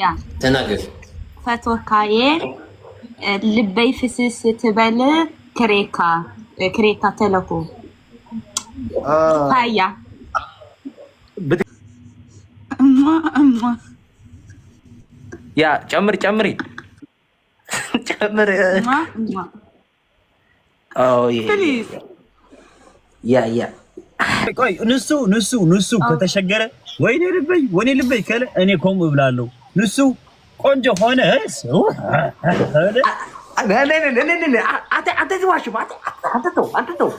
ያ ተናገር። ፈትወካየ ልበይ ፍስስ ትበል ክሬካ ክሬካ ተለኩ ፋያ እማ እማ ያ ጨምሪ ጨምሪ ጨምሪ እማ እማ Oh, yeah. ፕሊዝ Yeah, yeah. ቆይ ንሱ ንሱ ንሱ ከተሸገረ ወይኔ ልበይ ወይኔ ልበይ ከለ እኔ ከምኡ እብላለሁ። ንሱ ቆንጆ ሆነ ኣንተ ዋሽም ኣንተ ተው ኣንተ ተው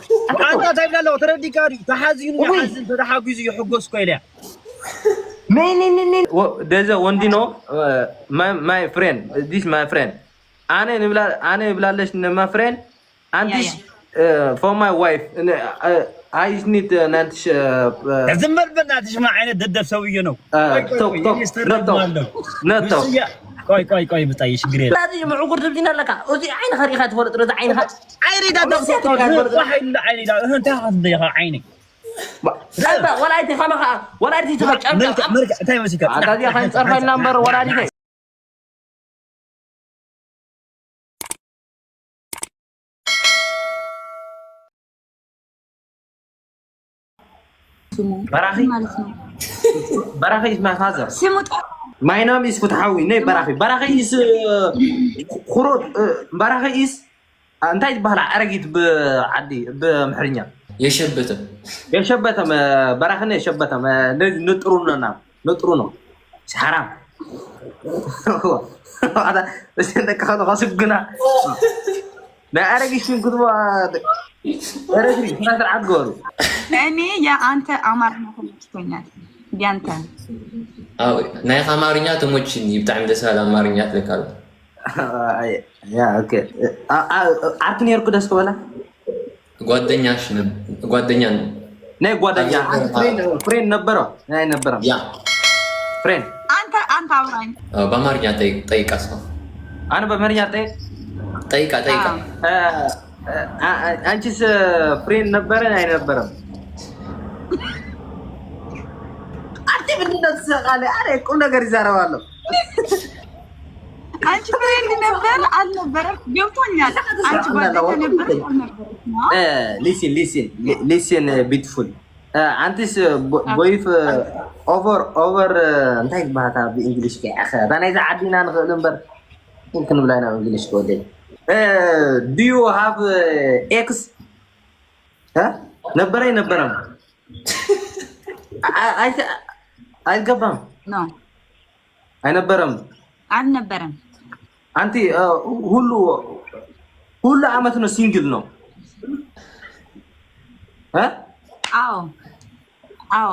አንተ ታይላለሁ ተረዲካ ተሓዚኑ ይሓዝን ተተሓጒዙ ይሕጎስ ኮይልያ ደዘ ወንዲኖ my friend this my friend ኣነ ንብላ ኣነ ብላለሽ my friend and this for my wife I need ናንትሽ ዝም በል በእናትሽ። ምን አይነት ደደብ ሰውዬ ነው? ቶክ ቶክ ነቶ ነቶ ቆይ ቆይ ቆይ ብጣይ ሽግር የለ ላዚ ምዕጉር ትብዚና ኣለካ። እዚ ዓይንኻ ሪኻ ትፈልጥ ዶ? እዚ ዓይንኻ ዓይኒ ዳ ዳፍቶ ኳ ይላ ዓይኒ ዳ እህ እንታይ ኻት ደኻ ዓይኒ ጸባ ወላይቲ ኸመኻ ወላይቲ ትኸጨም መልክ መልክ እንታይ መስካ ኣታዚያ ከይንፀርፈልና እምበር ወላዲተይ ስሙ በራኺ ማለት ነው። በራኺ is my father ስሙ ጠ- my name is ፍትሓዊ ነይ በራኺ በራኺ is ኩሮት በራኺ is እንታይ ዝበሃል ኣረጊት ብዓዲ ብምሕርኛ የሸበተ የሸበተም በራኺ ነው የሸበተም ንጥሩነና ንጥሩ ነው ሓራም ደቂ ከለኻ ስጉና ናይ ኣረጊት ሽም ክትዋ ረግሪ ስነ ስርዓት ገበሩ እኔ የአንተ አማርኛ ተመችቶኛል። ያንተ ናይ አማርኛ ተሞችኒ ብጣዕሚ ደስ ባል አማርኛ ትልካሉ ዓርኪ ነርኩ ደስ ክበላ ጓደኛሽ ጓደኛ ናይ ጓደኛ ፍሬንድ ነበረ ናይ ነበረ ያ ፍሬንድ አንተ አንተ አውራኝ በአማርኛ ጠይቃ ሰው አነ በአማርኛ ጠይቅ ጠይቃ ጠይቃ አንቺስ ፍሬንድ ነበረ አይነበረም? አንቺ ምንድነው ትስቃለሽ? አረ ቁም ነገር ይዛረባለሁ። አንቺ ፍሬንድ ነበር አልነበረም ገብቶኛል። አንቺ ጓደኛ ነበር አልነበረም? Listen listen listen beautiful ኣንቲስ ቦይፍ ኦቨር ኦቨር እንታይ ይበሃታ ብእንግሊሽ ከይዓኸ እታ ናይዛ ዓዲና ንኽእል እምበር ክንብላ ኢና ብእንግሊሽ ክወደይ do you have ex ነበረ ኣይነበረም ኣይገባም ነው ኣይነበረም አልነበረም አንቲ ሁሉ ሁሉ አመት ነው ሲንግል ነው አዎ አዎ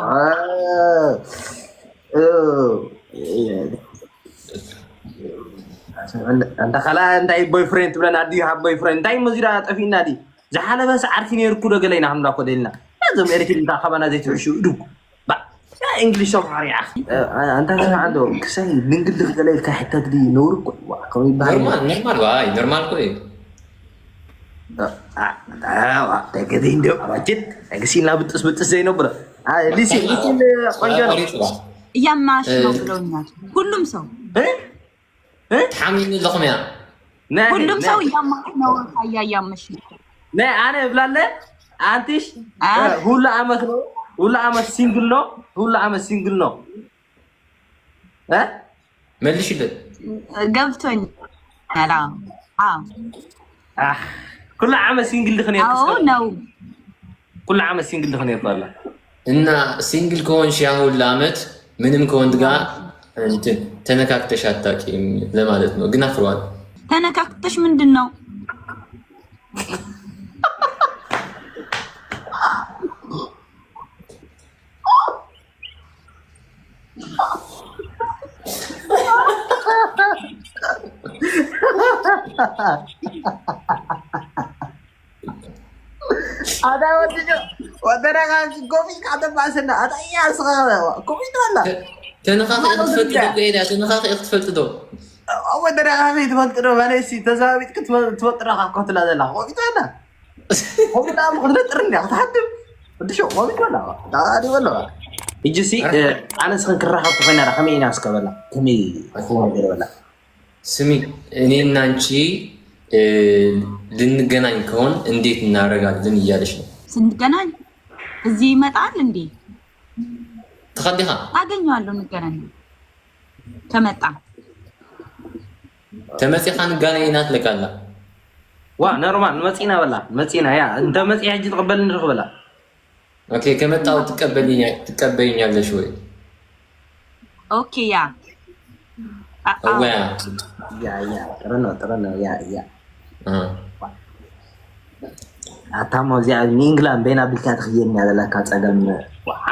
እንተ ከላ እንታይ ቦይፍሬንድ ትብለን ኣድዩ ሃብ ቦይፍሬንድ እንታይ መዚራ ጠፊእና ዲ ዝሓለፈ ሰዓርቲ ነርኩ ዶ ገለ ኢና ክንብላ ኮ ደልና እዞም ኤሪትሪ እንታ ካባና ዘይትሕሹ እዱ እንግሊሽ ተምሃር ያ እንታ ስማዕ ዶ ክሳይ ድንግል ድኽገለ ኢልካ ሕተት ዲ ነውር እኮ ከምኡ ይበሃል ኖርማል ኖርማል ዋይ ኖርማል እኮ እዩ ተገዜ እንዲ ኣባጀት ተገሲና ብጥስ ብጥስ ዘይነብረ ሊሲን ሊሲን ቆንጆ ነው አሪፍ ነው እያማሽ ነው ብለውኛል። ሁሉም ሰው ተሓሚኒ ኣለኹም እያ ሁሉም ሰው እያማሽ ነው። ታያ እያመሽ ነው። ናይ ኣነ እብላለ ኣንቲሽ ሁሉ ዓመት ነው ሁሉ ዓመት ሲንግል ነው ሁሉ ዓመት ሲንግል ነው እ መልሽለት ገብቶኛል። አዎ አዎ ኩሉ ዓመት ሲንግል ድኽን አዎ ነው። ኩሉ ዓመት ሲንግል ድኽን ይባላ እና ሲንግል ከሆንሽ ያ ሁሉ ዓመት ምንም ከወንድ ጋር እንትን ተነካክተሽ አታውቂም ለማለት ነው። ግን አፍሯል። ተነካክተሽ ምንድን ነው? ኣታ ወድጆ ወደረኻ ጎፊካ ተባእሰና ኣታ እያ ስኻ ጎፊት ኣላ ተነኻኺ ክትፈልጥ ዶ ከይዳ ተነኻኺ ክትፈልጥ ዶ ወደረኻ ትፈልጥ ዶ ማለት ሲ ተዛቢጥክ ትወጥረኻ ኮትላ ዘላ ጎፊት ኣላ ኮፊት ኣላ ክትነጥር እንዲያ ክትሓድም ወድሾ ጎፊት ኣላ ዳዲ ወላ ሕጂ ሲ ኣነስ ክንክራኸብ ኮይና ከመይ ኢና እስከበላ ከመይ ክኸውን ገለ በላ። ስሚ፣ እኔና አንቺ ልንገናኝ ከሆን እንዴት እናደርጋለን እያለች ነው። ስንገናኝ እዚህ ይመጣል እንዴ? ተኸዲኻ አገኘዋለሁ። እንገናኝ ከመጣ ተመፂኻ ንጋናይ ኢና ትለካላ። ዋ ኖርማል ንመፂና በላ መፂና ያ እንተ መፂ ሕጂ ትቕበል ንርኽ በላ። ኦኬ፣ ከመጣው ትቀበይኛለሽ ወይ? ኦኬ ያ እወያ ያ ያ ጥረነው ጥረነው ያ ያ ኣታ ሞ እዚኣ ንኢንግላንድ በይና ቢልካ ትኽየኒ ኣለካ ጸገም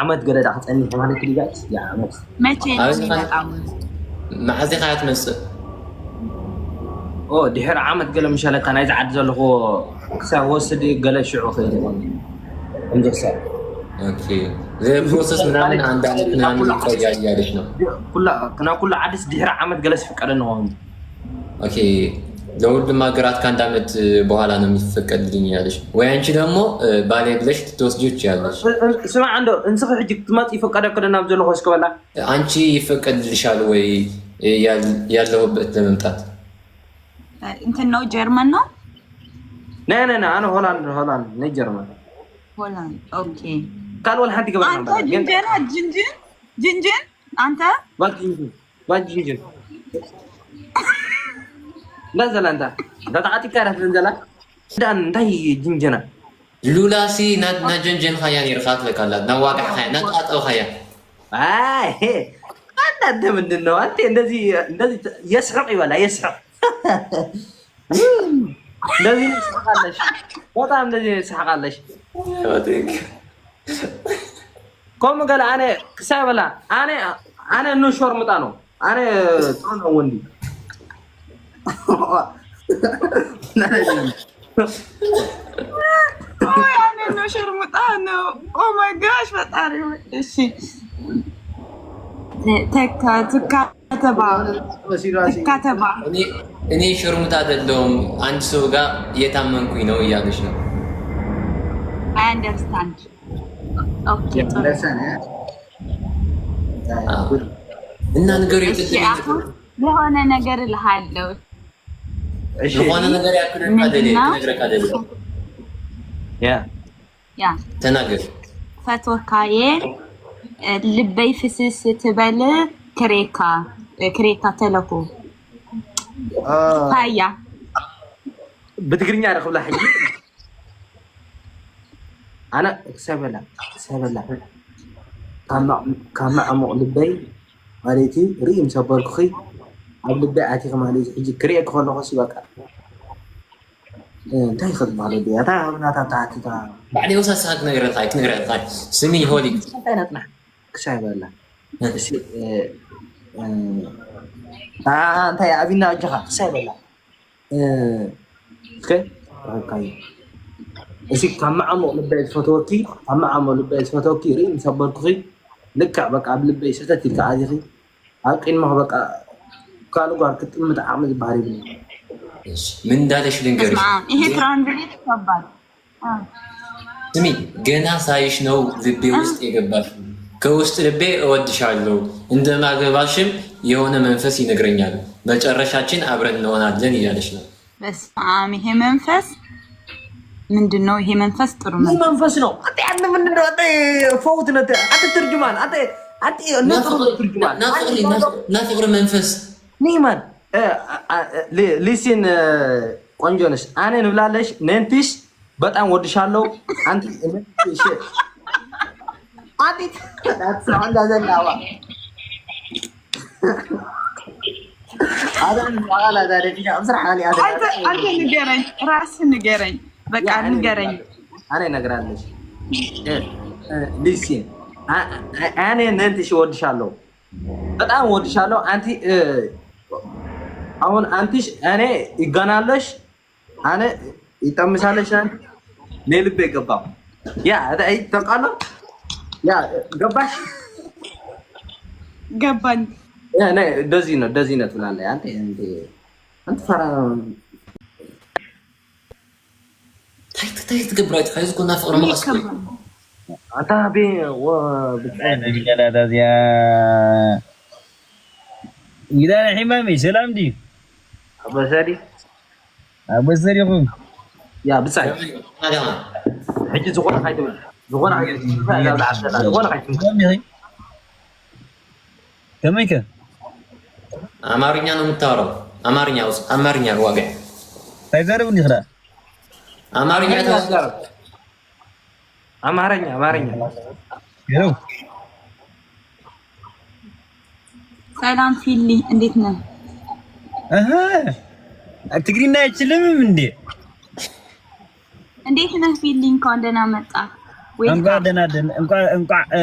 ዓመት ገለ ዳ ክጸኒሕ ማለት እዩ ጋይስ ያ ዓመት መቼ ነው የሚመጣው? መዓዝ ኢኻ ትመፅእ? ኦ ድሕሪ ዓመት ገለ ምሸለካ ናይዚ ዓዲ ዘለኹ ክሳብ ወስድ ገለ ሽዑ ክእል ይኾን እንድርሰ ኦኬ፣ ፕሮሰስ ምናምን አንድ ዓመት ምናምን ይቆያል እያለች ነው። ኩላ ክና ኩሉ ዓድስ ድሕሪ ዓመት ገለስ ፍቀደ ንኾን ኦኬ፣ ለሁሉም ሀገራት ከአንድ ዓመት በኋላ ነው የሚፈቀድልኝ ያለች ወይ አንቺ ደግሞ ባሌ ብለሽ ትወስጂ ትችያለሽ። ስማ እንዶ እንስኺ ሕጂ ክትመፅ ይፈቀደ ክደ ናብ ዘለኹ እስከበላ አንቺ ይፈቀድልሻል ወይ ያለሁበት ለመምጣት? እንትን ነው ጀርመን ነው ናይ ናይ ናይ ኣነ ሆላንድ ሆላንድ ናይ ጀርመን ሆላንድ። ኦኬ ካልእ ወላ ሓንቲ ገበና አንተ ጅንጀና ጅንጅን ጅንጅን አንተ ባጅንጅን ባጅንጅን እንዳዘላ እንታ ተተዓጢካ ራት ዘንዘላ ዳን እንታይ ጅንጀና ሉላሲ ናጀንጀንኻያ ነርካ ትለካላት ናዋጋሕኻያ ናጣጠብኻያ አይ አንዳንተ ምንድን ነው አንተ እንደዚህ እንደዚህ የስሕቅ ይበላ የስሕቅ እንደዚህ ስሕቃለሽ በጣም እንደዚህ ስሕቃለሽ ከምኡ ገለ ኣነ ክሳይ በላ ኣነ ኣነ ኖሾር ምጣ ነው ኣነ ጾነ ወንዲ ያንን ነው ሸርሙጣ ነው። ኦ ማይ ጋሽ ፈጣሪ ሆይ። እሺ ተካ ትካ ተባ ትካ ተባ እኔ ሸርሙጣ አይደለሁም። አንድ ሰው ጋር እየታመንኩኝ ነው እያለች ነው። I understand። ኦኬ ጥሩ። እና ንገሪው እሺ አሁን የሆነ ነገር እልሃለሁ። ዝኾነ ነገር ያክል ካደለ ምንድነው? ትነግረካ ደለ ያ ያ ተናገር። ፈትወካየ ልበይ ፍስስ ትበል ክሬካ ክሬካ ተለኩ ፋያ ብትግርኛ ዶ ክብላ ሕጂ ኣነ ክሰበላ ክሰበላ ካብ ማዕሙቕ ልበይ ማለት እዩ ርኢ ምስ ኣበልኩኺ ኣብ ልበይ ኣቲኺ ማለት እዩ ሕጂ ክርእየኪ ከለኹ ሲ በቃ እንታይ ይኽእል ማለት እዩ ኣታ ናታ ተሓቲታ ባዕለይ ወሳስኻ ክነግረካ ክነግረካ ስሚ ሆሊ እንታይ ነጥና ክሳይ በላ እሺ እንታይ ኣብና እጅኻ ክሳይ በላ እስከ ረከብካዮ። እዚ ካብ መዓሙቕ ልበይ ዝፈትወኪ ካብ መዓሙቕ ልበይ ዝፈትወኪ ርኢ ምስ ኣበልኩኺ ልክዕ በቃ ኣብ ልበይ ሰተት ኢልካ ኣዚኺ ኣብ ቅድሚኺ በቃ ካልእ ጓል ክትጥምት ዓቕሚ ዝበሃል የብለይ። ምን እንዳለሽ ልንገርሽ በስመ አብ። ይሄ ትራንዝሌት ከባድ። ስሚ ገና ሳይሽ ነው ልቤ ውስጥ የገባሽ። ከውስጥ ልቤ እወድሻለሁ እንደማገባሽም የሆነ መንፈስ ይነግረኛል። መጨረሻችን አብረን እንሆናለን እያለች ነው። በስመ አብ። ይሄ መንፈስ ምንድን ነው? ይሄ መንፈስ ጥሩ ይህ መንፈስ መንፈስ ነው። አንተ ያን ምንድን ነው? አንተ ፈውት ነህ። አንተ ትርጅማን አንተ አንተ ንጥሩ ትርጅማን ናፍቅሪ መንፈስ ኒማን ሊሲን ቆንጆ ነሽ። ኣነ ንብላለሽ ነንትሽ በጣም ወድሻለሁ። አንቲ አንቲ እንዳዘላዋ አዳን ዛላ ዛሬ ቢጃ ምስራ ሓሊ አንተ አንተ ንገረኝ፣ ራስ ንገረኝ፣ በቃ ንገረኝ። አነ እነግራለሽ ሊሲን አነ ነንትሽ ወድሻለሁ፣ በጣም ወድሻለሁ። አንቲ አሁን አንትሽ እኔ ይጋናለሽ አነ ይጠምሳለሽ አንቺ እኔ ልቤ ገባው ያ ተቃሎ ያ ገባሽ ገባኝ። ያ እኔ እንደዚህ ነው እንደዚህ ነው ትላለህ አንተ እንዴ አንተ ፈራ ታይት ታይት ትገብራ ትፋይዝ ኮና ፍቅር እኔ መቀስ ይከባል። ኣታ ቤ ወ ብጻይ ጊዳላት እዚኣ ጊዳ ናይ ሕማመይ ሰላም ድዩ? ኣበሰሪ ኣበሰሪኹም ያ ብጻይ ሕጂ ዝኾነ ካይትብል ዝኾነ ካይትብል ዝኾነ ካይትብል ከመይ ከ አማርኛ ነው የምታወራው? አማርኛ ውስጥ አማርኛ ዋጋ ታይዛረብ እንዲኽራ አማርኛ ታወራ ኣማርኛ ኣማርኛ ይኸው ሰላም ፊሊ፣ እንዴት ነህ? አሃ ትግርኛ አይችልም እንዴ? እንዴት ነህ ፊሊ? እንኳን ደህና መጣ። እንኳን ደህና ደህና እንኳን እንኳን እ፣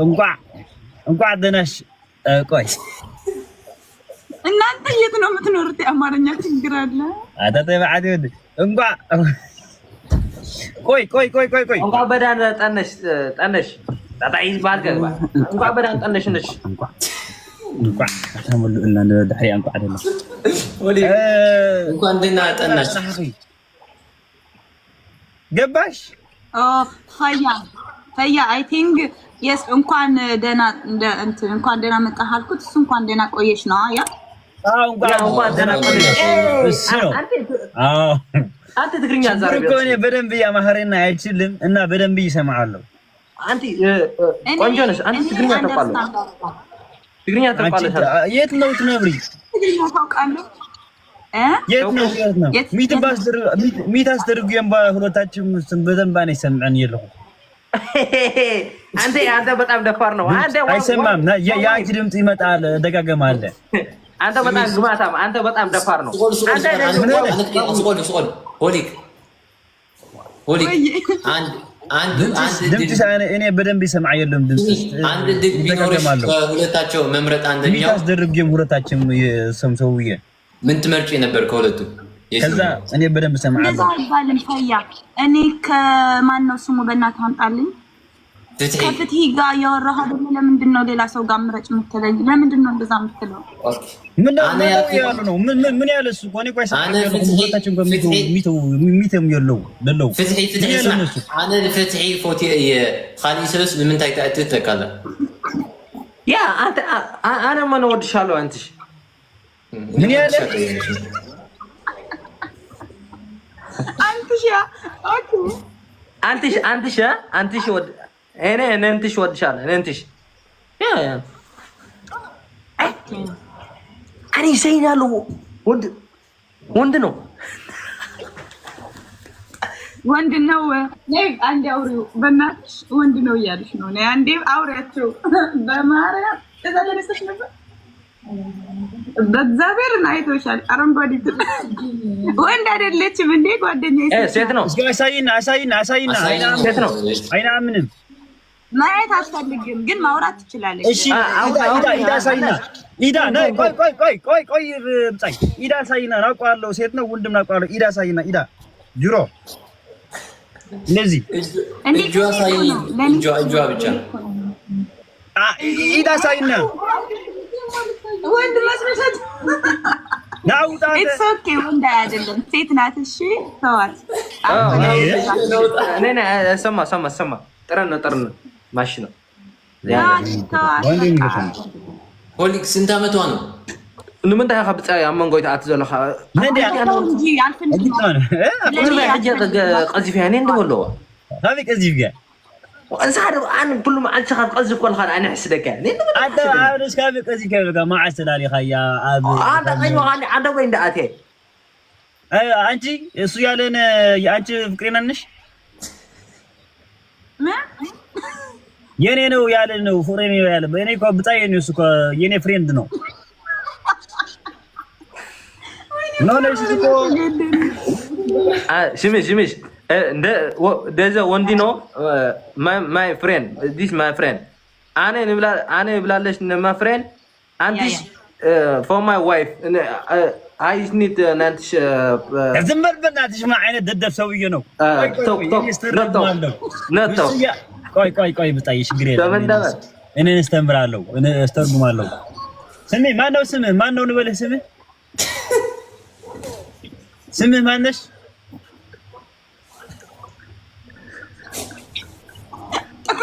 እንኳን እንኳን ደህናሽ እ፣ ቆይ እናንተ የት ነው የምትኖሩት? የአማርኛ ችግር አለ። አታተ በዓት ይወድ እንኳን ቆይ ቆይ ቆይ ቆይ ቆይ እንኳን በዳን ጠነሽ ጠነሽ ጣጣ ይባል ገባ እንኳን በዳን ጠነሽ ነሽ እንኳን ተሙሉ እና ድሕሪ እንኳን ደህና ወዲ እ፣ እንኳን ደህና ጠናሽ። ገባሽ? ኦ ፈያ ፈያ፣ I think yes። እንኳን ደህና እንደ እንትን እንኳን ደህና መጣህ አልኩት። እሱ እንኳን ደህና ቆየሽ ነው ያ አዎ እንኳን ያ እንኳን ደህና ቆየሽ። እሱ ነው። አዎ አንተ ትግርኛ ዛሬ ችግር እኮ እኔ በደንብ አማርኛ አይችልም እና በደንብ ይሰማለሁ። አንተ እ፣ እ፣ ቆንጆ ነሽ። አንተ ትግርኛ ታውቃለህ? ትግርኛ ታውቃለሽ? የት ነው ትነብሪ? ትግርኛ ታውቃለህ? እ? የት ነው? የት ነው? የት- ሚት የት- ባስደር ሚት አስደርጉ የምባ ሁለታችን ስም በደንብ አይሰማን የለሁ አንተ አንተ በጣም ደፋር ነው። አንተ ዋ- አይሰማም። ዋ- ና- የ- የአንቺ ድምፅ ይመጣል። ደጋገማለ አንተ በጣም ግማታም፣ አንተ በጣም ደፋር ነው። ስቆል ስቆል አንተ ስቆል ነህ አንድ ስቆል ስቆል ሆሊክ ሆሊክ ወይ- አንድ አንድ አንድ ድምፅ ድል ሳይሆን እኔ በደንብ ይሰማ የለም ድምፅ አንድ ድል ቢኖርሽ ይደጋገማለሁ። ከሁለታቸው መምረጥ ሚት አንደኛው አስደርጉ የም ሁለታችን የስም ሰውዬ ምን ትመርጪ ነበር ከሁለቱ? ከዛ እኔ በደንብ እንደዛ እሰማለሁ። አይባልም ፈያ። እኔ ከማን ነው ስሙ በእናትህ አምጣልኝ። ፍትሒ ከፍትሂ ጋር እያወራህ አይደለ? ለምንድን ነው ሌላ ሰው ጋር ምረጭ የምትለኝ? ለምንድን ነው እንደዛ የምትለው? ኦኬ። ምን ነው አነ ምን ያልኩት- ያሉ ነው? ምን ምን ምን ያለ እሱ እኮ እኔ ቆይ አነ ሰማለሁ። ፍትሒ- ሁለታችን ጋር ሚተው ፍትሒ- ሚተው ሚተው የለው ደለው ፍትሒ ፍትሒ ምን ያለ ስማ። ነው እሱ? አነ ፍትሒ ፎቲ የኻሊ ሰብስ ንምንታይ ተእትት ተካለ ያ አንተ አ- አ- አነ ማን ወድሻለሁ አንተሽ ምን ያለ? አንትሽ ያ ኦኬ አንተሽ አንተሽ አንተሽ ወድ እኔ እኔ እንትሽ ወድሻለሁ እኔ እንትሽ ያ ያ አኔ ዘይን ያለው ወንድ ወንድ ነው። ወንድ ነው። ነይ አንድ አውሪው በእናትሽ ወንድ ነው እያልሽ ነው። ነይ አንዴ አውሪያቸው በማርያም እዛ ለነሰች ነበር በእግዚአብሔር አይቶሻል። አረንጓዴ ትል- ወንድ አይደለችም እንዴ ጓደኛዬ? እ ሴት ነው። እስኪ አሳይና አሳይና አሳይና አሳይና። አይናምን ሴት ነው። አይናምንም ማየት አትፈልግም ግን ማውራት ትችላለች። እሺ ኢዳ ኢዳ ኢዳ አሳይና ኢዳ ናይ ቆይ ቆይ ቆይ ቆይ ቆይ ብጻይ ኢዳ አሳይና ናውቀዋለሁ። ሴት ነው ወንድም ናውቀዋለሁ። ኢዳ አሳይና ኢዳ ጅሮ እንደዚህ እንዴት እጁ አሳይ ነው? ለምን እጁ እጁ ብቻ አ- ኢ- ኢዳ አሳይና ወንድ መስመሰት ናውጣ it's okay። ወንድ አይደለም ሴት ናት። እሺ ተዋት። እኔ ሰማ ሰማ ሰማ ጥረን ነው ጥረን ነው ማሽ ነው። ተዋት ተዋት። ወንድም በቃ። ይገርም። ሆሊክ ስንት ዓመቷ ነው? ንምንታይ ኢኻ ብጻይ ኣብ መንጎ ይትኣቲ ዘለኻ? ነዲያ ተው እንጂ አልፈልግም። እጅቷን ቁርበ ሕጂ ቀዚፍያ እኔ እንደ በለዋ ታቢቅ እዚህ ጋር እንሳ ደ ኣነ ኩሉ መዓልቲ ካብ ቀዝፍ ኮልካ ኣነ ሕስደካ እኔ እንደ በለዋ አንተ አሁን እስካቢ ቀዚህ ከብጋ ማዓስ ላሊኻያ ኣብ ኣንተ ቀይዋ ኣነ ኣደ ወይ እንደ ኣቴ እ፣ አንቺ እሱ ያለን የአንቺ ፍቅሬ ነሽ ምን? የኔ ነው ያለ ነው ፍቅሬ ነው ያለ እኔ እኮ ብጻዬ ነው እሱ እኮ የኔ ፍሬንድ ነው። ኖ ነው እሱ እኮ ሽምሽ ሽምሽ እንደ ደዘ ወንዲ ነው። My friend, this my friend. ኣነ ንብላ ኣነ ብላለሽ ነ my friend. And this for my wife. I need ናንትሽ ዝም በል በእናትሽ። ምን አይነት ደደብ ሰውዬ ነው? ቶክ ቶክ ነቶ ነቶ ቆይ ቆይ ቆይ ብጻዬ ችግር የለም። ተመንደበ እኔ እስተምራለሁ፣ እኔ እስተርጉማለሁ። ስሜ ማን ነው? ስምህ ማን ነው? ንበልህ ስምህ ስምህ ማነሽ?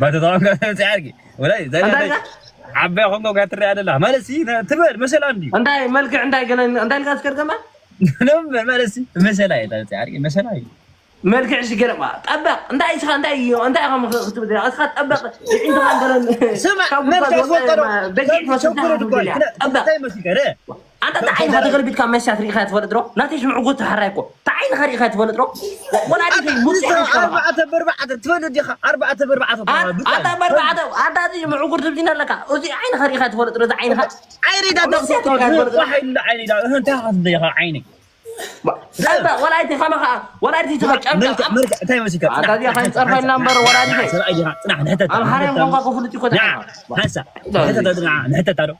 ባተታዋን ጋር ተጽያርጊ ወላይ ዘጋ ዓባይ ኮንጎ ጋር ትሪያ ኣለላ ማለት ሲ ትበል መሰላ እንዲ እንታይ መልክዕ እንታይ ገለ እንታይ ልካ ዝከርገማ ነበር ማለት ሲ መሰላ እየ ተጽያርጊ መሰላ እዩ መልክዕ ሽገረማ ጠበቅ እንታይ ኢስኻ እንታይ እዩ እንታይ ከም ክትብል እስኻ ጠበቅ ይዒንትኻ ገለ ስማ መልክዕ ዝወቀዶ በጊዕ ትመስል እንታይ መስከረ ኣንተ እንታይ ዓይንኻ ተገልቢጥካ መሻት ርኢኻ ትፈልጥ ዶ ናተይ ሽምዕጉ ተሓራይ እኮ እንታይ ዓይንኻ ርኢኻ ትፈልጥ ዶ ወላዲተይ ሙሴ ኣርባዕተ ብርባዕተ ትፈልጥ ዲኻ ኣርባዕተ ብርባዕተ ኣታ በርባዕተ ኣታ እዚ ምዕጉር ትብዚና ኣለካ እዚ ዓይንኻ ርኢኻ ትፈልጥ ዶ እዚ ዓይንኻ ዓይነይ ዳ ተኽሰቶ ዋሕ ኢሉ ዓይነይ ዳ እህ እንታይ ኻትደኻ ዓይነይ ጸበ ወላይቲ ከመኻ ወላይቲ ትኸጨምካ መልክዕ መልክዕ እንታይ መሲካ ኣታ እዚኣ ከይትጸርፈልና እምበር ወላዲተይ ሰብኣይ ዲኻ ጽናሕ ንሕተታ ኣምሓርያ ቋንቋ ክፍልጥ እኮ ሓንሳ ንሕተታ ጽናሕ ንሕተታ ዶ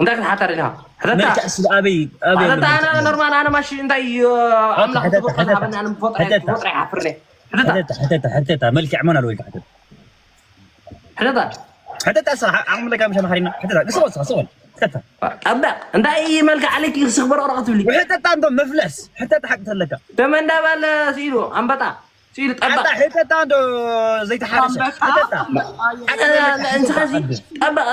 እንታይ ክትሓታ ደሊኻ ሕተታ መልክዕ ስለ ኣበይ ኣበይ ሕተታ ኣነ ኖርማል ኣነ ማሽ እንታይ ኣምላኽ ዝፈጥሮ ዝሃበኒ ኣነ ምፈጥሮ እየ ክፈጥሮ ይሓፍር እየ ሕተታ ሕተታ ሕተታ ሕተታ መልክዕ መን ኣለዎ ኢልካ ሕተታ ሕተታ ሕተታ ሳ ዓቕሚ ለካ ምሽ ኣምሓሪና ሕተታ ግስቆ ሳ ስቆል ሕተታ ጠበቅ እንታይ መልክዕ ኣለኪ ክስኽበሮ ረቕ ትብሊ ሕተታ እንዶ መፍለስ ሕተታ ሓቂ ተለካ ተመንዳባለ ስኢሉ ኣንበጣ ስኢሉ ጠበቅ ኣታ ሕተታ እንዶ ዘይተሓረሰ ሕተታ እንስኻዚ ጠበቅ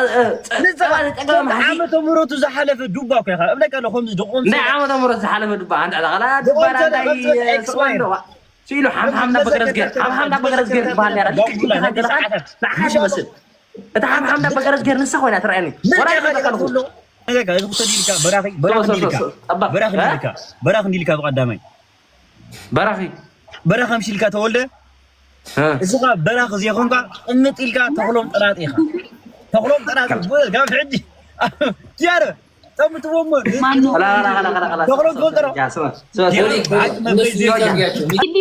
ጸባ ጸባ ዓመተ ምሕረቱ ዝሓለፈ ዱባ እኮ ኢኻ እብለካ ኣሎ ከምዚ ደቆም ናይ ዓመተ ምሕረት ዝሓለፈ ዱባ ኣንተ ዳላ ዱባ እንታይ ስዋንዶ ስኢሉ ሓምሓም ዳበገረዝ ገር ኣብ ሓም ዳበገረዝ ገር ትበሃል ነራ ልክዕ ንዓኻ ትመስል እታ ሓምሓም ዳበገረዝ ገር ንሳ ኮይና ትረኣየኒ ወላ ይበቃልኩ ነገርካ እዚ ክሰድ ኢልካ በራኺ በራኺ እንዲልካ በራኺ እንዲልካ በራኺ እንዲልካ ብቐዳማይ በራኺ በራኺ ኣምሲልካ ተወልደ። እስኻ በራኺ ዘይኮንካ ቅምጥ ኢልካ ተኽሎም ጠራጥ ኢኻ። ተኽሎም ጠራጥ ጋብ ሕጂ ኪያረ ጠምትዎም ተኽሎም ትወልጠሮ።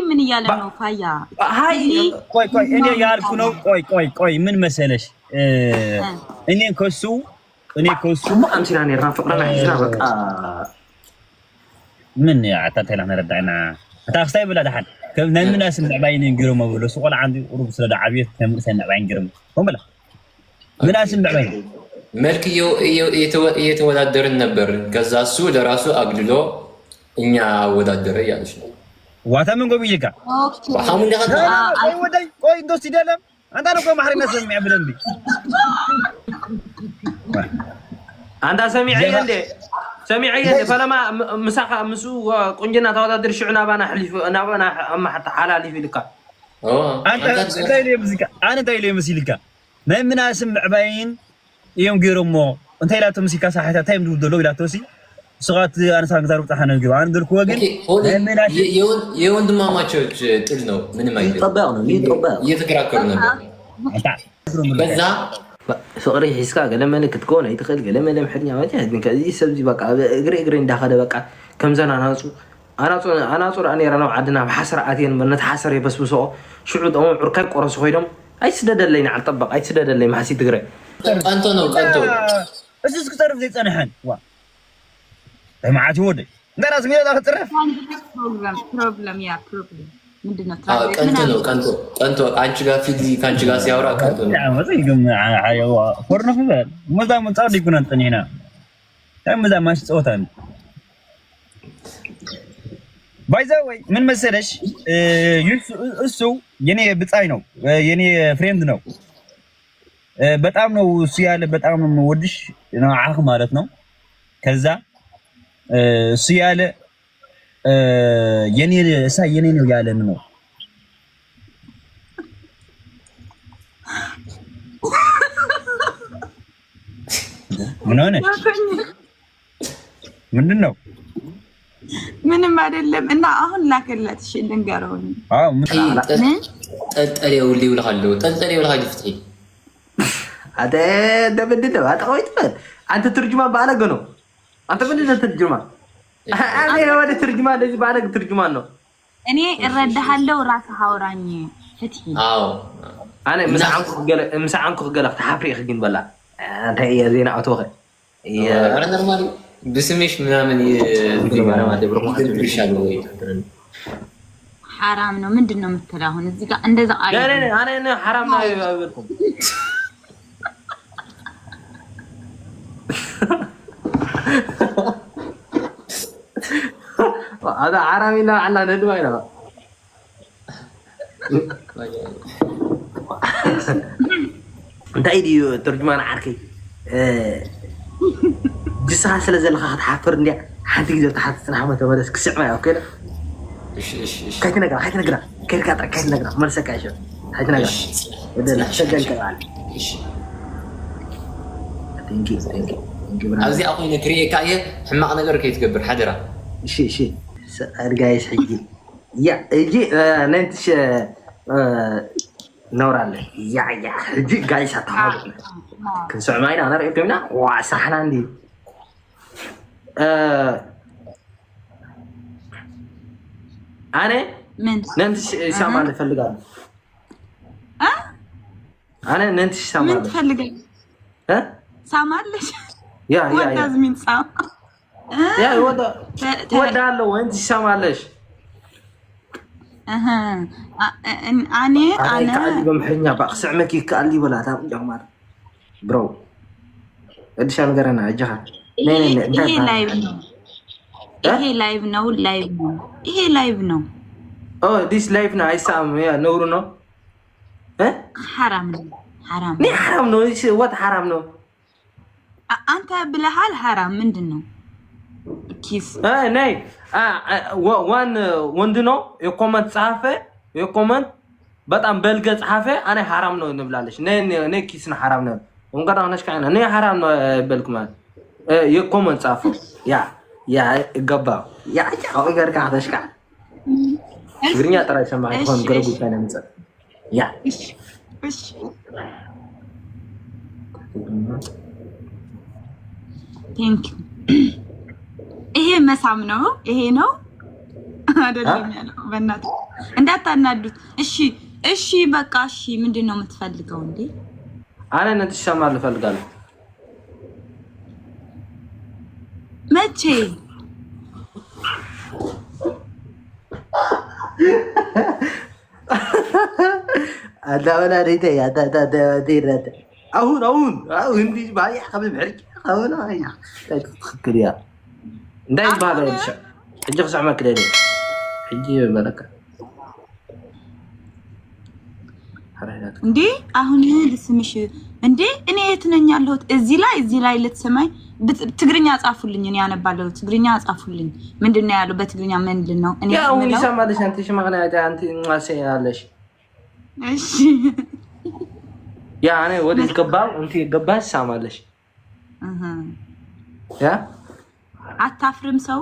ምን እያለ ነው ፋያ? ቆይ ቆይ እኔ ያልኩ ነው። ቆይ ቆይ ቆይ ምን መሰለሽ እኔ ከሱ እኔ ከሱ እሞ ኣምሲና ነርና ፍቅረና ሒዝና በቃ ምን ኣታ ተላ ነረዳና ኣታ ክስታይ ብላ ደሓን ከም ናይ ምናስ ምዕባይ ነንግሮ መብሎ ሱ ቆልዓ ዓንዲ ቁሩብ ስለ ደዓብየት ከም ምእሰን ምዕባይ ንግርም ከም ብላ ምናስ ምዕባይ መልክ እየተወዳደርን ነበር። ከዛ እሱ ለራሱ አግድሎ እኛ አወዳደረ እያለች ነው። ዋታ ምን ጎብይልካ ሐሙ እንደኸ ወዳይ ቆይ እንዶ ሲደለም አንተ ነው ማህሪ ነሰም የሚያብለን አንተ ሰሚዐ እንዴ ሰሚዐ እንዴ ፈለማ ምሳኻ ምስ ቁንጅና ተወዳደር ሽዑ ናባና ሕሊፉ ናባና ኣማሓታ ሓላሊፍ ኢልካ አንተ እንታይ ኢለ ሙዚቃ ኣነ እንታይ ኢለ ሙዚቃ ናይ ምናስም ምዕባይን እዮም ገይሮሞ እንታይ ኢላቶ ሙዚቃ ሳሕታ እንታይ ምድብ ደሎ ኢላቶ ሲ ስኻት ኣነሳ ግዛሩ ብጣሓ ነው ግባ ኣነ ደልኩ ወግን የወንድማማቾች ጥል ነው። ምንም አይጠበቅ ነው ይጠበቅ እየተከራከሩ ነበር። በዛ ፍቅሪ ሒዝካ ገለመለ ክትከውን ኣይትኽእል። ገለመለ ምሕርኛ ማለት ግን ከዚ ሰብዚ በቃ እግሪ እግሪ እንዳኸደ በቃ ከምዘን ኣናፁ ኣናፁ ኣናፁ ደኣ ነይረን ኣብ ዓድና ኣብ ሓሰር ኣትየን ነቲ ሓሰር የበስብስኦ ሽዑ ጠሞ ዑርካይ ቆረሱ ኮይዶም ኣይትስደደለይ ንዓል ጠበቕ ኣይትስደደለይ መሓሲ ትግረ ቀንቶ ነው ቀንቶ እዚ ክፀርፍ ዘይፀንሐን ዋ መዓት ይወደይ እንዳ ራስ ሚዳ ክፅረፍ problem yeah problem ምንድነው ቀንቶ ነው ቀንቶ ቀንቶ አንቺ ጋር ፊት ከአንቺ ጋር ሲያወራ ቀንቶ ነው ፎርኖ ክበል መዛ ምንፃ ዲጉና እንጠኒና ታይ መዛ ማሽ ፀወታ ነው ባይዛ ወይ ምን መሰለሽ እሱ የኔ ብጻይ ነው የኔ friend ነው በጣም ነው እሱ ያለ በጣም ነው የምወድሽ ነው አህ ማለት ነው ከዛ እሱ ያለ የኔ እሳ የኔ ነው ያለን ነው ምን ሆነ ምንድን ነው ምንም አይደለም እና አሁን ላከለት እሺ ልንገረው ጠልጠሌው ሊውልካለሁ ጠልጠሌው ልካ ፍትሒ አተ እንደምንድን ነው አጠቆይት አንተ ትርጅማ ባለገ ነው አንተ ምንድን ነው ትርጅማ አኔ ወደ ትርጅማ እንደዚህ ባለግ ትርጅማ ነው እኔ እረዳሃለሁ ራስህ አውራኝ ፍትሒ አዎ ኣነ ምስ ዓንኩ ክገለ ምስ ዓንኩ ክገለ ክትሓፍሪ ኢኺ ግን በላ እንታይ እየ ዜና ኣተወኸ ኧረ ኖርማል ብስምሽ ምናምን ይደብርሻል ወይ ሓራም ነው ምንድን ነው የምትል አሁን እዚህ ጋር እንደዛ ቃል ኣነ ሓራም ነው ኣይበልኩም ኣዛ ሓራም ኢልና ዓላ ነድማ ኢና እንታይ ድዩ ትርጅማን ዓርከይ ንስኻ ስለ ዘለኻ ክትሓፍር እንዲያ ሓንቲ ግዜ ተሓት ፅናሕ መተመለስ ክስዕማ እያ ኮይና ከይትነግራ ከይትነግራ ከይድካ ጥራይ ከይትነግራ መልሰካ ይሸ ከይትነግራ ሰገን ቀባል ኣብዚኣ ኮይነ ክርእየካ እየ ሕማቕ ነገር ከይትገብር ሓደራ እሺ እሺ ጋይስ ሕጂ ያ እጂ ነንትሽ ነውራለ ያ ያ ሕጂ ጋይስ ኣተሓወቅና ክንስዕማ ኢና ነርኢ ኮይና ዋ ሳሕና እንዲ ኣነ ነንትሽ ሳማ ንፈልጋሉ ኣነ ነንትሽ ሳማ ምን ትፈልጋል ሳማለሽ ያ ያ ያ ያ ወዳ ወዳ አለው ወንት ይሰማለሽ ኣነ ኣነ በምሕኛ ባክስዕመክ ይከኣል ይበላ ታብ ጀማር ብሮ እድሻ ነገረና እጅኻ ይሄ ላይቭ ነው ይሄ ላይቭ ነው ላይቭ ነው ይሄ ላይቭ ነው ዲስ ላይቭ ነው አይሳም ነውሩ ነው ሓራም ነው ሓራም ሓራም ነው ወት ሓራም ነው አንተ ብለሃል ሐራም ምንድን ነው? ኪስ ናይ ዋን ወንድ ነው የኮመንት ጸሐፈ የኮመንት በጣም በልገ ጸሐፈ ኣነ ሐራም ነው እንብላለች ነ ኪስን ሐራም ነው እንቀዳ ነሽካ ነ ሐራም ነው በልኩ ማለት የኮመን ጻፎ። ያ ያ ይገባ። ያ ጫው ገርካ ተሽካ ትግርኛ ጥራይ ሰማዕ ትኾን ገረጉ ታይና ምጸ። ያ Thank you። ይሄ መሳም ነው። ይሄ ነው አይደለም ያለው። በእናትህ እንዳታናዱት። እሺ እሺ፣ በቃ እሺ። ምንድን ነው የምትፈልገው እንዴ? አነ ነትሽ ሰማ ልፈልጋለሁ። መቼ? አዳ ወላዲተይ ኣታ ኣታ ኣታ ኣታ ይረተ። አሁን አሁን አሁን እንዲ ባያ ከብ ብሕርቂ አሁን አያ ትክክል ያ እንታይ ይባላል? እሺ እጅ ክሳዕ መክደል እጅ በለካ እንዴ አሁን ልስምሽ እንዴ? እኔ የት ነኝ ያለሁት? እዚህ ላይ እዚህ ላይ ልትሰማኝ ትግርኛ ጻፉልኝ። እኔ ያነባለሁ። ትግርኛ ጻፉልኝ። ምንድን ነው ያለው በትግርኛ? ምንድን ነው እኔ ያው ይሰማልሽ። አንተ ሽማግና አንተ ማሰ ያለሽ እሺ ያ እኔ ወደ ገባው እንት ገባሽ ሳማለሽ ያ አታፍርም ሰው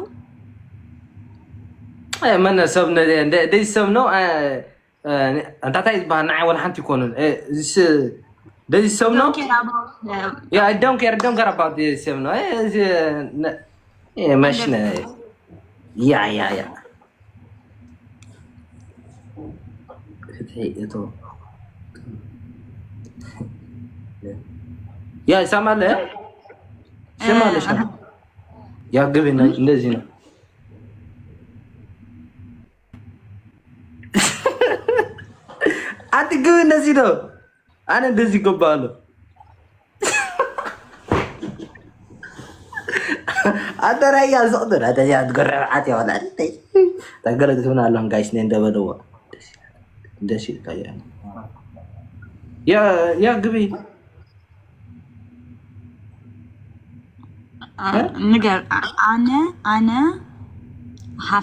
መነ ሰብ እንደዚህ ሰብ ነው። እንታይ ዝበሃል ንዓይ ወላ ሓንቲ ይኮኑን። ደዚ ሰብ ነው። Yeah, I don't care. I don't care about this ሰብ ነው። መሽነ ያ ያ ያ ያ ይሰማል። ይሰማል። ያ ግቢ እንደዚህ ነው። ኣቲ ግብ እንደዚህ ነው። ኣነ እንደዚህ ይገባሉ። ኣንተ ራያ ዝቕጥር ኣተዚያ ትገረብ ዓት ይሆናል። ተገለግትብና ኣለኹም ጋይስ ነ እንደበለዎ ደስ ይልካ። ያ ግቢ ንገር ኣነ ኣነ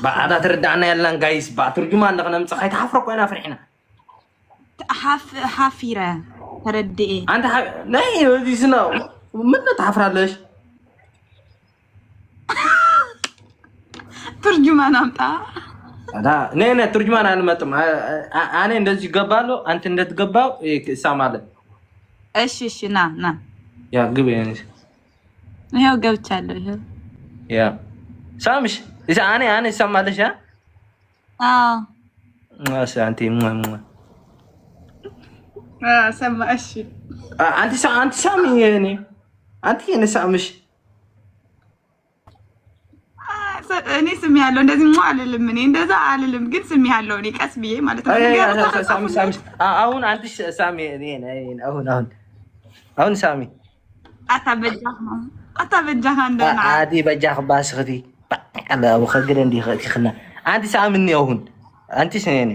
ባዕዳ ትርዳእና ያለን ጋይስ። ብትርጅማ እንደ ከነምጽእ ከይትሓፍረ ኮይና ፍርሒና ሓፊረ ተረድኤ አንተ ናይ እዚህ ነው። ምን ትሓፍራለሽ? ትርጅማን ኣምጣ። ነ ነ ትርጅማን አልመጥም። አኔ እንደዚህ ይገባሉ። አንተ እንደትገባው ይሳማለን። እሺ እሺ ና ና ያ ግብ ይኸው ገብቻለሁ። ይኸው ያ ሳምሽ እዛ አኔ አኔ ይሰማልሽ ያ አዎ እሺ አንቲ ሰማ። እሺ አንቲ ሳ አንቲ ሳሚ የኔ አንቲ የኔ ሳምሽ እኔ ስም ያለው እንደዚህ ሞ አልልም። እኔ እንደዛ አልልም፣ ግን ስም ያለው እኔ ቀስ ብዬ ማለት ነው። ሳሚ ሳሚ አሁን አንቺ ሳሚ አሁን አሁን አሁን ሳሚ ኣታ በጃኻ ኣታ በጃኻ እንደና ኣዲ በጃኽ ባስኽቲ ኣለ ኣብ ኸግደ እንዲ ኸቲኽና ኣንቲ ሳምኒ ኣሁን ኣንቲ ሰኔነ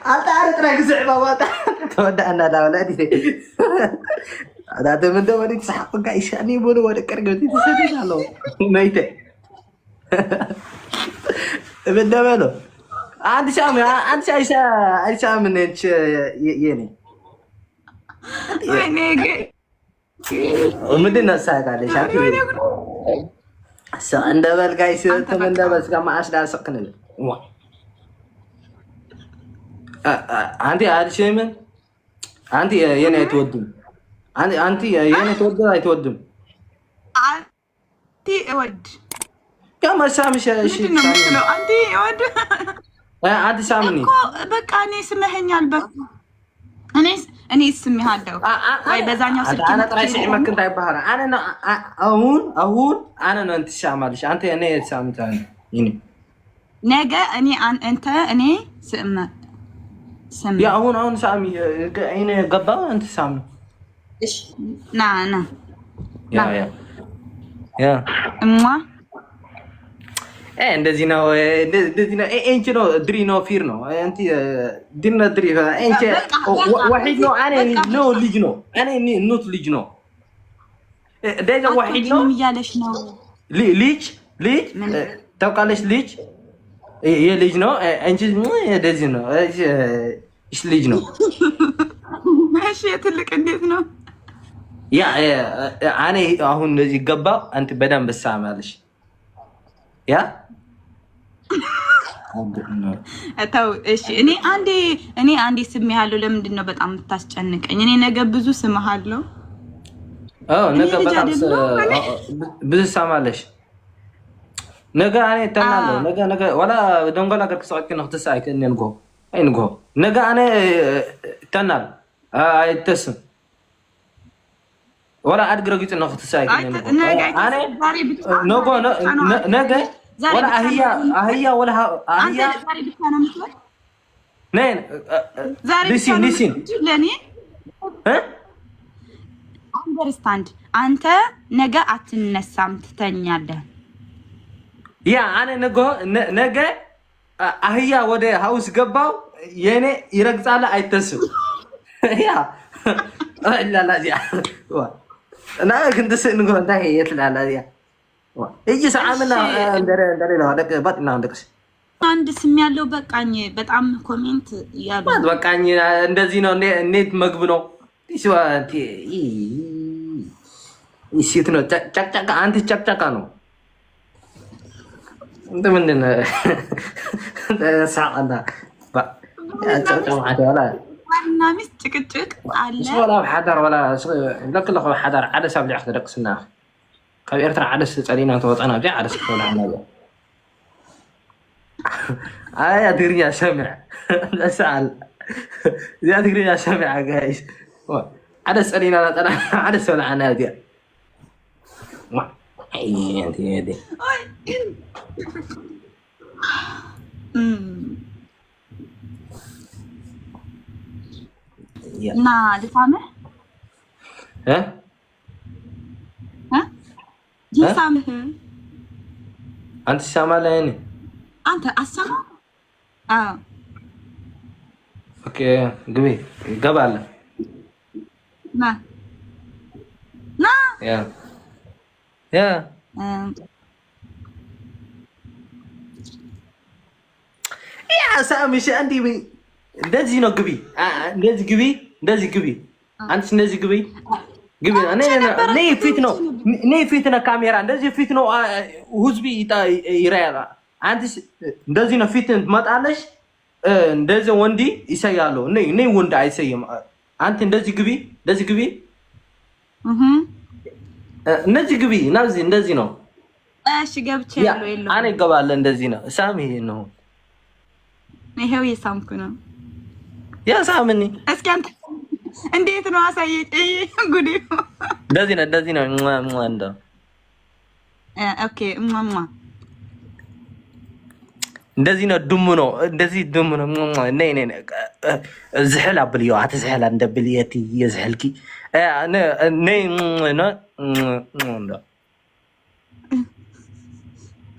ኣታ ኣረ ጥራይ ክስዕባ ዋጣ ተወዳእና ዳ ወላዲ ኣታ ተመንደ ወዲ ትስሓቅ ጋር ይሻኒ ቦሎ ወደ ቀርገቲ ትሰደድ ኣለዎ መይተ እብደበሎ አንድ ሻም አንድ ሻ አይሻ አይሻ ምን ነች የኔ ወይኔ ምንድን ነው ሳይታለሽ እንደበል ጋይስ ተመንደበል ስጋ ማአስ ዳስቅ ክንብል አንቲ አልሽምን አንቲ የኔ አይትወድም አንቲ የኔ ትወድ አይትወድም ቲ እወድ ከመ ሳሚ ሸ- እሺ፣ ምንድን ነው የምትለው? አንቲ እወድ ኣንቲ ሳምኒ እኮ በቃ እኔ ስመኸኛል። በቃ እኔ እኔ ስሜሃለሁ አ- አ- ወይ በዛኛው ስልክ ኣነ ጥራይ ስዒመክ እንታይ ይበሃል ኣነ ነ- ኣ- ኣሁን ኣሁን ኣነ ነው እንትሻማልሽ ኣንተ እኔ ሳምታ ይኔ ነገ እኔ አን- እንተ እኔ ስም ስም ያ አሁን አሁን ሳሚ እኔ ገባ ኣንቲ ሳሚ እሺ ና ና ያ ያ ያ እማ Eh, እንደዚህ ነው። እንደዚህ ነው። ኤንች ነው ድሪ ነው ፊር ነው። አንቲ ድነ ድሪ ኤንች ወሒድ ነው። አኔ ኖ ልጅ ነው። አኔ ኑት ልጅ ነው። ደዛ ወሒድ ነው እያለሽ ነው። ልጅ ልጅ ታውቃለች። ልጅ የልጅ ነው። አንቺ እንደዚህ ነው። እሽ ልጅ ነው። እሺ፣ የትልቅ እንዴት ነው? ያ አኔ አሁን እንደዚህ ይገባ። አንተ በደንብ ሳማልሽ። ያ ተው። እሺ፣ እኔ አንዴ እኔ አንዴ ስሜሃለሁ። ለምንድን ነው በጣም የምታስጨንቀኝ? እኔ ነገ ብዙ ስምሃለሁ። ነገ በጣም ብዙ ሳማለሽ። ነገ ኣነ እተናለሁ። ነገ ነገ ዋላ ደንጎላ ገር ክሰቀኪ ንክትስኣይ ክእኔ ንጎ ኣይንጎ ነገ ኣነ እተናል ኣይተስም ዋላ ኣድግ ረጊጹ ንክትስኣይ ክእኔ ንጎ ኣነ ነገ ነገ ዋላ ኣህያ ኣህያ ዋላ ኣህያ ነይን ሊሲን ሊሲን ለእኔ አንደርስታንድ። አንተ ነገ አትነሳም፣ ትተኛለህ። ያ ኣነ ነገ ነገ ኣህያ ወደ ሀውስ ገባው የኔ ይረግጻለ አይተስብ ያ ላላ ዚያ እና ክንትስእ ንጎ እንታይ የትላላ ዚያ እጂ ሰዓምና እንደሌላ ደቂ ባጥና ደቅስ አንድ ስም ያለው በቃኝ። በጣም ኮሜንት እያሉ በቃኝ። እንደዚህ ነው። እንዴት መግብ ነው? ሲዋ ሴት ነው። ጨቅጨቃ አንቲ ጨቅጨቃ ነው። እንት ምንድን ሳቀና ባልና ሚስት ጭቅጭቅ አለ። ወላ ሓዳር ወላ ለክለኹ ሓዳር ሓደ ሳብ ሊዕ ክደቅስና ካብ ኤርትራ ዓደስ ጸሊና ተወጣና ኣብዚኣ ዓደስ ክተውላዕና እያ። ኣያ ትግርኛ ሰምዕ ሰኣል እዚኣ ትግርኛ ሰምዕ ጋይስ ዓደስ ጸሊና ናጠና ዓደስ ተውላዕና እዚኣ እና ልፋምህ እ ይሳምህ አንተ ትሰማለህ? እኔ አንተ አሰማ ኦኬ ግቢ ይገባለ ና ና ያ ያ ያ ሳሚ ሸ እንዲ እንደዚህ ነው ግቢ እንደዚህ ግቢ እንደዚህ ግቢ አንቺ እንደዚህ ግቢ ግቢ ነይ ፊት ነው ነይ ፊት ነው ካሜራ እንደዚህ ፊት ነው ህዝቢ ይረያል። አንቺ እንደዚህ ነው ፊት ትመጣለሽ እንደዚህ ወንዲ ይሰያሉ ነይ ነይ ወንድ አይሰይም። አንቺ እንደዚህ ግቢ እንደዚህ ግቢ እንደዚህ ግቢ ናብዚ እንደዚህ ነው እሺ ገብቼ ያለው የለው አኔ እገባለሁ። እንደዚህ ነው ሳሚ ይሄ ነው ይሄው እየሳምኩ ነው። ያ ሳምኒ እስኪ አንተ እንዴት ነው አሳየኝ። ጉዴ እንደዚህ ነው እንደዚህ ነው ሟ ሟ እንደው ኦኬ እማማ እንደዚህ ነው ድሙ ነው እንደዚህ ድሙ ነው ሟ ሟ ነይ ነይ ነይ ዝሕል ኣብልዮ ኣቲ ዝሕል እንደብል የቲ የዝሕልኪ ነይ ነ ነ እንደው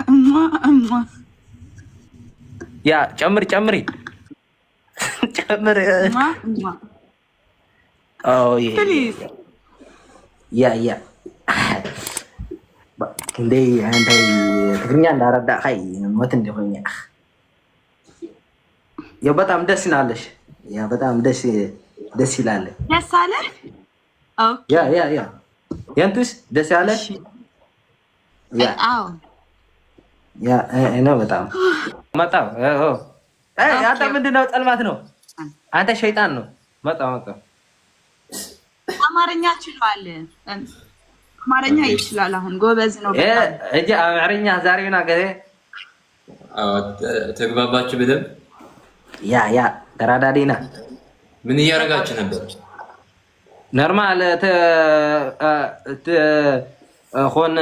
እማ እማ ያ ጨምሪ ጨምሪ ጨምሪ እማ እማ ኦይ ፕሊዝ ያ ያ እንዴ እንታይ ትግርኛ እንዳረዳእካይ ሞት እንዲ ኮይኛ ያ በጣም ደስ ይላለሽ። ያ በጣም ደስ ደስ ይላል። ደስ አለ። ኦኬ ያ ያ ያ ያንቱስ ደስ ያለ እሺ ያ አዎ ያ እኔ በጣም መጣው ኦ እ አንተ ምንድን ነው? ጸልማት ነው አንተ ሸይጣን ነው። መጣ መጣ አማርኛ ችሏል። አማርኛ ይችላል። አሁን ጎበዝ ነው። እጂ አማርኛ ዛሬና ገዜ ተግባባችሁ በደንብ ያ ያ ተራዳዲና ምን እያደረጋችሁ ነበር? ኖርማል ኾን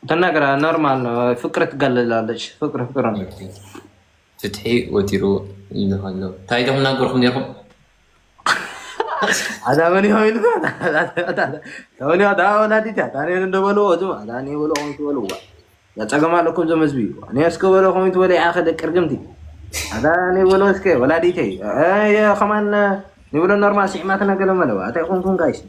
ተናግራ ኖርማል ነው። ፍቅር ትገልላለች። ፍቅር ፍቅር ነው። ፍትሒ ወጢሩ ይልሃሎ እንታይ ኢኹም ናገርኩም ነርኩም? ኣዛ መን ኢኹም ኢልኩም ተመኒ ኣታ ወላዲት እያ። ታኔን እንደበልዎ እዞም ኣዛ እኔ በልዎም ትበልዋ ያጸገም ኣለኩም ዞም ህዝቢ እዩ። እኔ እስከ በለኹም ትበለ ኢኻ ከደቅርግምቲ ኣዛ እኔ በሎ እስከ ወላዲተይ ከማን ንብሎ ኖርማል ስዕማትና ገለ መለዋ ኣታይ ኮንኩም ጋይስ